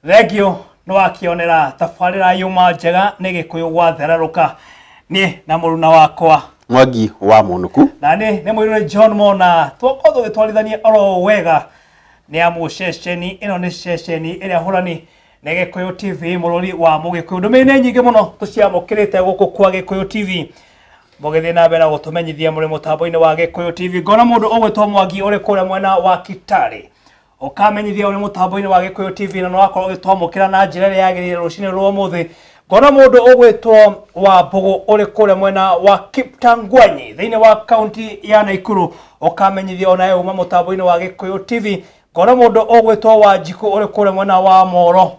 Thengio nĩ wakĩonera tabarĩra yuma njega nĩ Gĩkũyũ gwathererũka. Niĩ na mũruna wakwa Mwangi wa Mũnũku, na nĩ mũirũrĩ John Mona, twakorwo tũgĩtwarithania oro wega nĩ amu ceceni ĩno nĩ ceceni ĩrĩa hũrani nĩ Gĩkũyũ TV, mũrũri wa Mũgĩkũyũ. Ndũmĩrĩri nĩ nyingĩ mũno tũciamũkĩrĩte gũkũ kwa Gĩkũyũ TV, mũgĩthiĩ na mbere na gũtũmenyithia mũrĩ mũtambo-inĩ wa Gĩkũyũ TV. Ngona mũndũ ũgwĩtwo Mwangi ũrĩ kũrĩa mwena wa Kitale, ũkamenyithia ũrĩ mũtambo-inĩ wa Gĩkũyũ TV na nĩwakorwo ũgĩtwamũkĩra na njĩra ĩrĩa yagĩrĩire rũcinĩ rwa ũmũthĩ. Ngona mũndũ ũgwĩtwo wa Mbũgũ ũrĩ kũrĩa mwena wa Kiptangwanyi thĩinĩ wa kaunti ya Naikuru, ũkamenyithia onawe uma mũtambo-inĩ wa Gĩkũyũ TV. Ngona mũndũ ũgwĩtwo wa Njikũ ũrĩ kũrĩa mwena wa Moro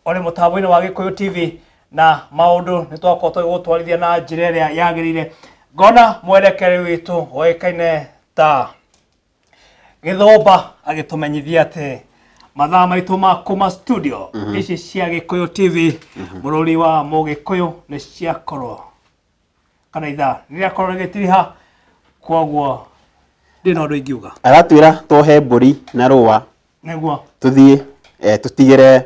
ũrĩ mũtambo-inĩ wa Gĩkũyũ TV, na maũndũ nĩ twakorwo tũgĩgũtwarithia na njĩra ĩrĩa yagĩrĩire. Ngona mwerekeri witũ ũĩkaine ta Gĩthũmba agĩtũmenyithia atĩ mathaa maitũ ma kuma studio ici cia Gĩkũyũ TV, mũrũri wa Mũgĩkũyũ, nĩ ciakorwo kana ithaa nĩ rĩakorwo rĩgĩtiriha, koguo ndĩ na ũndũ ingiuga. Aratwĩra twohe mbũri na rũa Nĩguo. Tũthiĩ tũtigĩre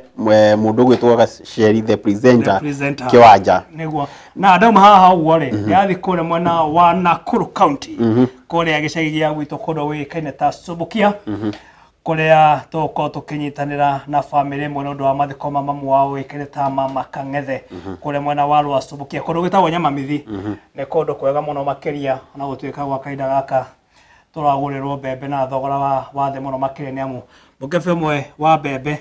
mũndũ ũgwĩtwo Gaceri the presenter The presenter. kĩwanja. Nĩguo, na ndauma haha ũguo rĩ, ndĩrathiĩ kũrĩa mwena wa Nakuru County, kũrĩa gĩcagi gĩa gwitũ kũndũ gũĩkaine ta Subukia, kũrĩa tũgũkorwo tũkĩnyitanĩra na bamĩrĩ ĩmwe nĩ ũndũ wa mathiko ma mamu wao ũĩkaine ta Mama Kang'ethe, kũrĩa mwena wa Rwa Subukia, kũndũ gwĩtagwo Nyamamithi. Nĩ kũndũ kwega mũno makĩria, ona gũtuĩka gwa kahinda gaka tũragũrĩrwo mbembe na thogora wa thĩ mũno makĩria, nĩ amu mũkebe ũmwe wa mbembe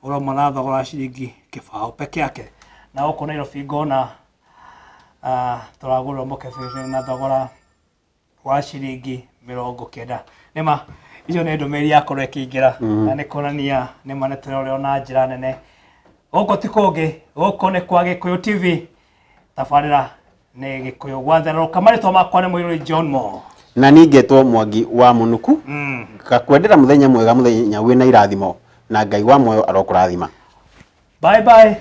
ũrauma na thogora wa ciringi 20 peke yake, na gũkũ Nairobi ngona tũragũrĩrwo mũkebe ũcio na thogora wa ciringi 90. Nĩma icio nĩ ndũmĩrĩri yakorwo ĩkĩingĩra na nĩ kuonania nĩma nĩ tũrorerwo na njĩra nene. Gũkũ ti kũngĩ, gũkũ nĩ kwa Gĩkũyũ TV, tabarĩra nĩ Gĩkũyũ gwatherũka. Marĩtwa makwa nĩ mũirũrĩ John Mo. Na ningetwo Mwangi wa Mũnũku. Ngakwendera mũthenya mwega, mũthenya wĩna irathimo, na Ngai wa muoyo arokũrathima. Bye bye.